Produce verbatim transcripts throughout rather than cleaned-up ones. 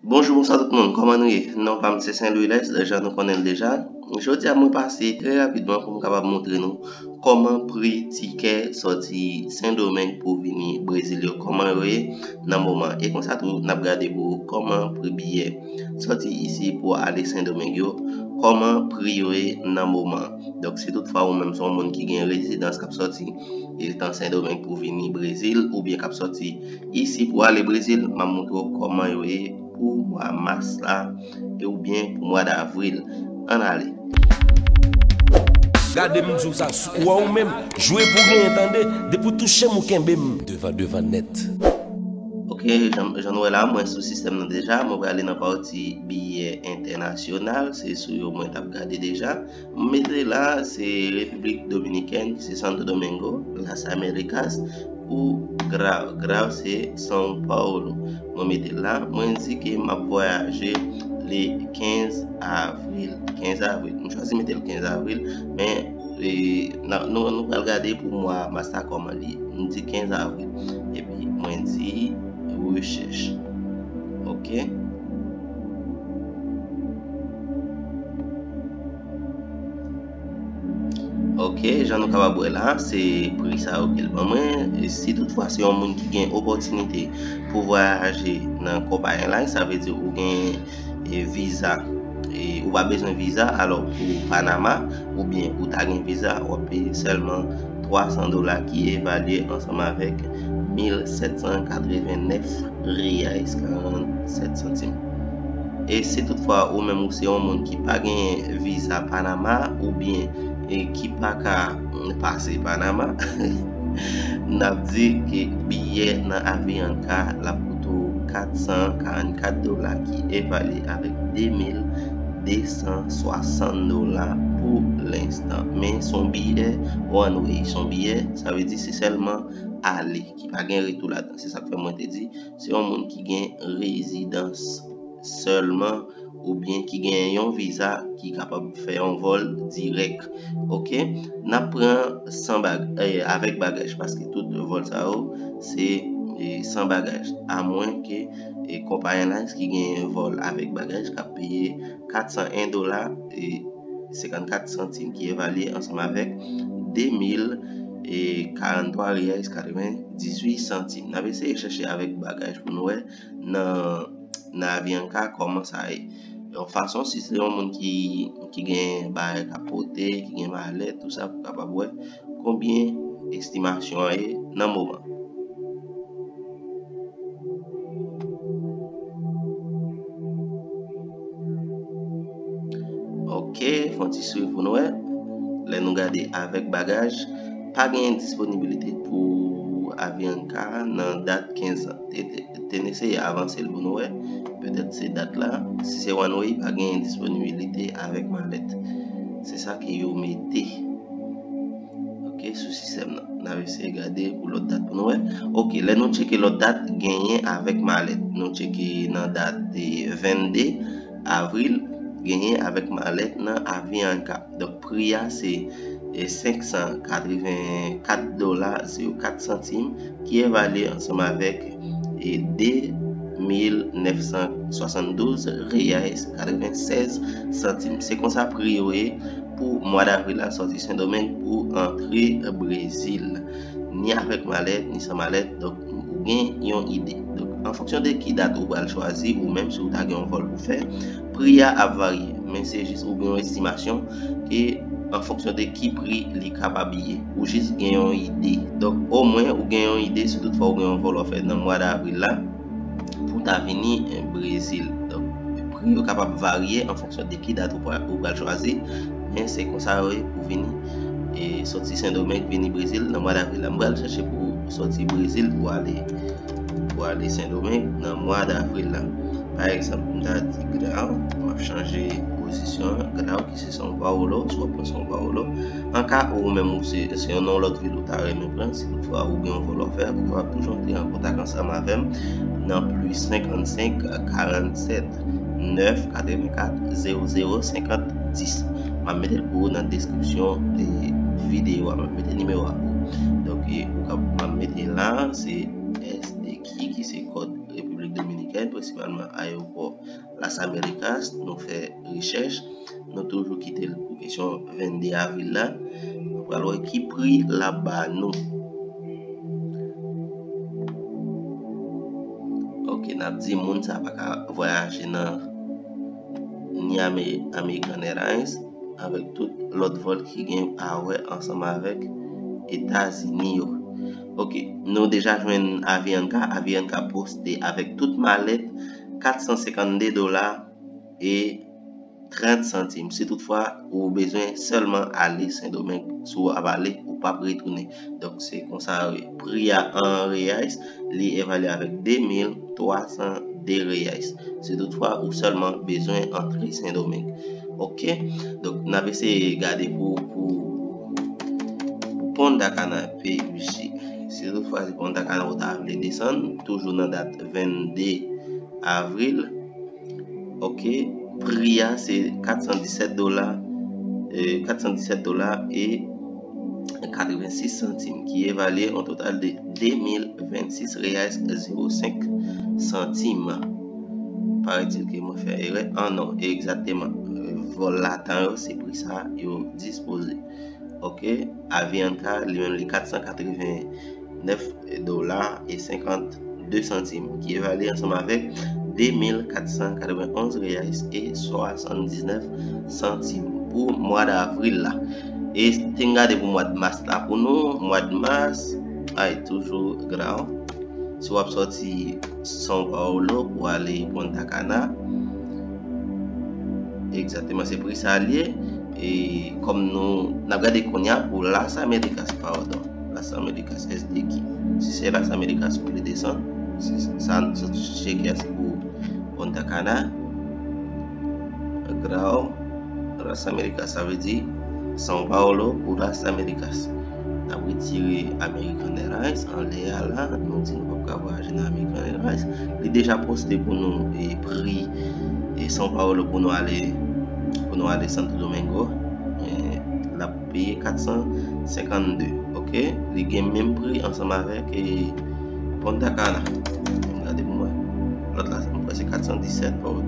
Bonjou, bonswa tout moun, kòman nou ye? Non pa m se Saint Louis Lès, jan nou konnen l deja. Jodi a mwen pase trè rapidman pou m kapab montre nou kòman pri tikè sòti Sendomeng pou vini Brezil yo, kòman yo ye nan moman. E konsa tou, n ap gade pou kòman pri biyè sòti isi pou ale Sendomeng yo, kòman pri yo ye nan moman. Donk, si toutfwa ou menm se yon moun ki gen rezidans k ap sòti e tan Sendomeng pou vini Brezil, oubyen k ap sòti isi pou ale Brezil, m ap montre w kòman yo ye pou mwa mas la, e oubyen pou mwa davril. Ann ale. Gade m di w sa, ou wè ou menm, jwe pou genyen tande, depi w touche m ou kenbe m. Devan, devan nèt. Ok, jan, jan nou wè la, mwen sou sistèm nan deja, mwen prale nan pati biyè entènasyonal, se sou yo mwen t ap gade deja. Mwen mete la, se Repiblik Dominikèn, se Santo Domingo, Las Américas, pou Grav. Grav se São Paulo. Mwen mete la, mwen di ke m ap vwayaje le kenz avril. Kenz avril. M chwazi mete l kenz avril, men, e, n a, nou, nou pral gade pou mwa mas la kòman li ye. M di kenz avril. Epi mwen di rechèch. Ok. Ok, jan nou kapab wè la, se pri sa yo ke l ban mwen. E si toutfwa se yon moun ki gen opòtinite pou vwayaje nan Copa Airlines, sa vle di ou gen, e, viza, e ou pa bezwen viza, alò pou Panama, oubyen ou ta gen viza, w ap peye sèlman twa san dola ki evalye ansanm avèk mil sèt san katreven nèf reais karant sèt santim. E si toutfwa ou menm ou se yon moun ki pa gen viza Panama oubyen, e, ki pa ka pase Panama, n ap di ke biyè nan Avianca l ap koute w kat san karant kat dola ki evalye avèk de mil de san swasant dola pou lenstan. Men se yon biyè one way, se yon biyè, sa vle di se sèlman ale, ki pa gen retou ladan. Se sa k fè mwen te di, se yon moun ki gen rezidans sèlman, oubyen ki gen yon viza ki kapab fè yon vòl dirèk. Ok, n ap pran san bag-, e, avèk bagaj, paske tout vòl sa yo, se, e, san bagaj. Amwen ke, e, Copa Airlines ki gen vòl avèk bagaj k ap peye kat san en dola, e, senkannkat santim ki evalye ansanm avèk de mil e karant twa reais katreven dizuit santim. N ap eseye chèche avèk bagaj pou nou wè nan, nan Avianca kòman sa ye. Yon fason, si se yon moun ki, ki gen bagay k ap pote, ki gen malèt, tou sa, pou kapab wè konbyen estimasyon an ye nan moman. Ok, fè yon ti swiv pou nou wè. Lè nou gade avèk bagaj, pa gen disponibilite pou Avianca nan dat kenz an. Te, te, te n eseye avanse l pou nou wè. Petèt se dat la. Si se one way, pa gen disponibilite avèk malèt. Se sa ke yo mete. Ok, sou sistèm nan. N ap eseye gade pou lòt dat pou nou wè. Ok, lè nou tcheke lòt dat, genyen avèk malèt. Nou tcheke nan dat, e, vennde avril, genyen avèk malèt nan Avianca. Donk, pri a se, e, senk san katreven kat dola zewo kat santim, ki evalye ansanm avèk, e, de mil nèf san swasanndouz reais katrevensèz santim. Se konsa pri yo ye pou mwa davril la, sòti Sendomeng pou antre Brezil. Ni avèk malèt, ni san malèt. Donk, ou gen yon ide. Donk, an fonksyon de ki dat ou pral chwazi, ou menm si ou ta gen yon vòl pou fè, pri a ap varye. Men se jis ou gen yon estimasyon ke an fonksyon de ki pri li kapab ye. Ou jis gen yon ide. Donk, omwen, ou gen yon ide si toutfwa ou gen yon vòl w ap fè nan mwa davril la pou ta vini, eh, Brezil. Donk, pri yo kapab varye an fonksyon de ki dat ou pral, ou pral chwazi, men se konsa yo ye pou vini, e, sòti Sendomeng vini Brezil nan mwa davril la. M pral chèche pou sòti Brezil pou ale, pou ale Sendomeng nan mwa davril la. Pa egzanp, m ta di Grau, m ap chanje pozisyon an, Grau ki se São Paulo, si w ap pran São Paulo. An ka ou menm ou se, se yon lòt vil ou ta renmen pran, si toutfwa ou gen yon vòl w ap fè, ou kapab toujou antre an kontak ansanm avè m nan plis senkannsenk karannsèt nèf katrevenkat zewo zewo senkant dis. M ap mete l pou ou nan deskripsyon de videyo a, m ap mete nimewo a pou ou. Donk, e, ou kap, m ap mete la, se S D Q, ki se kòd Repiblik Dominikèn, prensipalman ayewopò Las Americas, nou fè rechèch, nou toujou kite l pou kesyon vennde avril la. Nou pral wè ki pri l ap ba nou. Ok, n ap di moun sa pa ka vwayaje nan ni Ame- American Airlines avèk tout lòt vòl ki gen a wè ansanm avèk Etazini yo. Ok, nou deja jwenn Avianca. Avianca poste avèk tout malèt kat san senkannde dola e trant santim. Si toutfwa ou bezwen sèlman ale Sendomeng, si w ap ale, ou p ap retounen. Donk, se konsa, wi. Pri a an reais, li evalye avèk de mil twa san de reais. Si toutfwa ou sèlman bezwen antre Sendomeng. Ok? Donk, n ap eseye gade pou, pou, pou Punta Cana, P U J. Si toutfwa se Punta Cana ou ta vle desann, toujou nan dat vennde avril. Ok, pri a se kat san disèt dola, eh, kat san disèt dola e katrevensis santim, ki evalye an total de de mil vennsis reais zewo senk santim. Parèt-il ke mwen fè erè. Ah non, egzakteman. Vòl Latam yo, se pri sa yo dispoze. Ok, Avianca, li menm, li kat san katreven nèf dola e senkannde santim, ki evalye ansanm avèk de mil kat san katreven onz reais e swasanndiznèf santim pou mwa davril la. E te n gade pou mwa d mas la pou nou. Mwa d mas, ay, toujou graw. Si w ap sòti São Paulo pou ale Punta Cana, egzakteman, se pri sa l ye. E kòm nou, n ap gade kounye a pou Las Americas, padon. Las Americas, S D Q. Si se Las Americas ou vle desann, se sa, se cheke a se pou Punta Cana, Grau, Las Americas, sa vle di São Paulo pou Las Americas. N ap retire American Airlines anlè a la, nou di nou p ap ka vwayaje nan American Airlines. Li deja poste pou nou e pri e São Paulo pou nou ale, pou nou ale Santo Domingo. E l ap peye kat san senkannde, ok? Li gen menm pri ansanm avèk e Punta Cana. Gade pou mwen. Lòt la, mwen kwè se kat san disèt pa wè.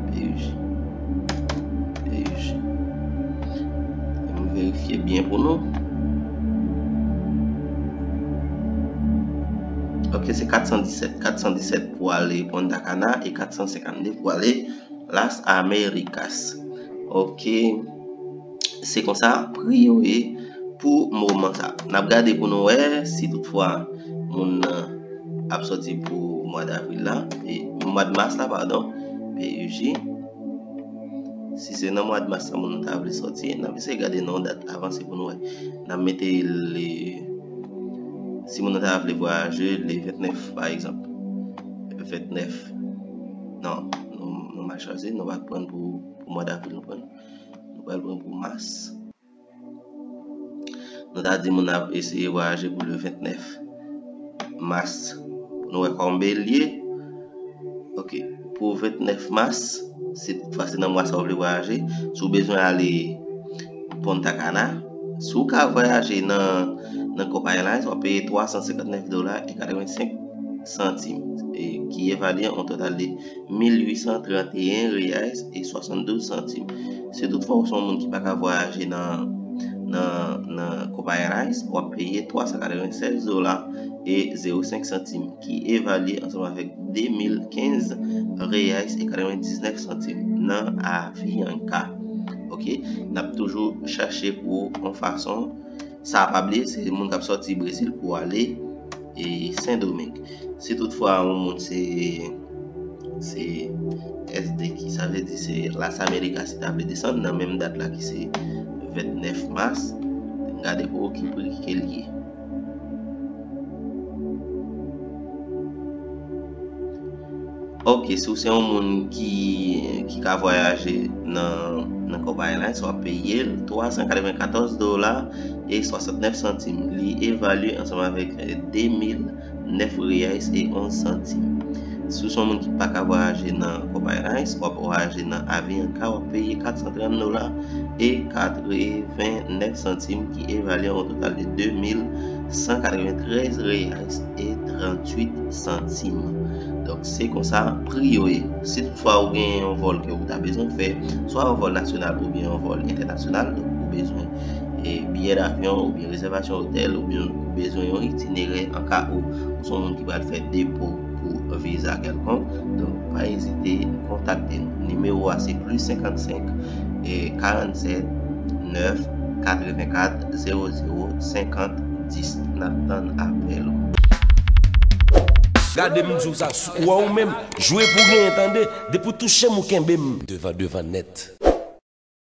P U J. P U J. Ann verifye byen pou nou. Ok, se kat san disèt. Kat san disèt pou ale Punta Cana e kat san senkannde pou ale Las Americas. Ok. Se konsa pri yo ye pou moman sa. N ap gade pou nou wè si toutfwa moun nan ap sòti pou mwa davril la, e mwa d mas la, padon, P U J. Si se nan mwa d mas la moun nan ta vle sòti, n ap eseye gade nan yon dat avanse pou nou wè. N ap mete le, si moun nan ta vle vwayaje le vennèf, pa egzanp. Vennèf. Non, nou, nou mal chwazi, nou pa pran pou, pou mwa davril, nou pran. Nou pral pran pou mas. Nou ta di moun ap eseye vwayaje pou le vennèf mas. Pou nou wè konbyen l ye. Ok. Pou vennèf mas, si toutfwa se nan mwa sa w vle vwayaje, si w bezwen ale Punta Cana, si w ka vwayaje nan, nan Copa Airlines, w ap peye twa san senkannèf dola e katrevensenk santim, e ki evalye an total de mil uit san tranteyen reais e swasanndouz santim. Si toutfwa ou se yon moun ki pa ka vwayaje nan, nan, nan Copa Airlines, w ap peye twa san katrevensèz dola e zewo senk santim, ki evalye ansanm avèk de mil kenz reais e katrevendiznèf santim nan Avianca. Ok, n ap toujou chache pou yon fason. Sa pa bliye, se moun k ap sòti Brezil pou ale e Sendomeng. Si toutfwa yon moun se, se S D Q, sa vle di se Las Americas, si ta vle desann nan menm dat la ki se vennèf mas, gade pou ki pri ke l ye. Ok, si w se yon moun ki, ki ka vwayaje nan, nan Copa Airlines, w ap peye l twa san katrevenkatòz dola e swasantnèf santim. Li evalye ansanm avèk de mil nèf reais e onz santim. Si w se yon moun ki pa ka vwayaje nan Copa Airlines, w ap vwayaje nan Avianca, w ap peye kat san trant dola e katrevennèf santim, ki evalye an total de de mil san katreventrèz reais e tranntuit santim. Donk, Se konsa pri yo ye. Si toutfwa ou gen yon vòl ke ou ta bezwen fè, swa yon vòl nasyonal oubyen yon vòl entènasyonal, donk ou bezwen e, biyè davyon oubyen rezèvasyon otèl oubyen ou bezwen yon itinerè an ka ou, ou se yon moun ki pral fè depo pou viza kèlkonk, donk pa ezite kontakte nou. Nimewo a se plis senkannsenk, e, karannsèt, nèf, katrevenkat, zewo zewo, senkant, dis. N ap tann apèl ou. Gade m di w sa, ou wè ou menm, jwe pou w genyen tande, depi w touche m ou kenbe m. Devan devan nèt.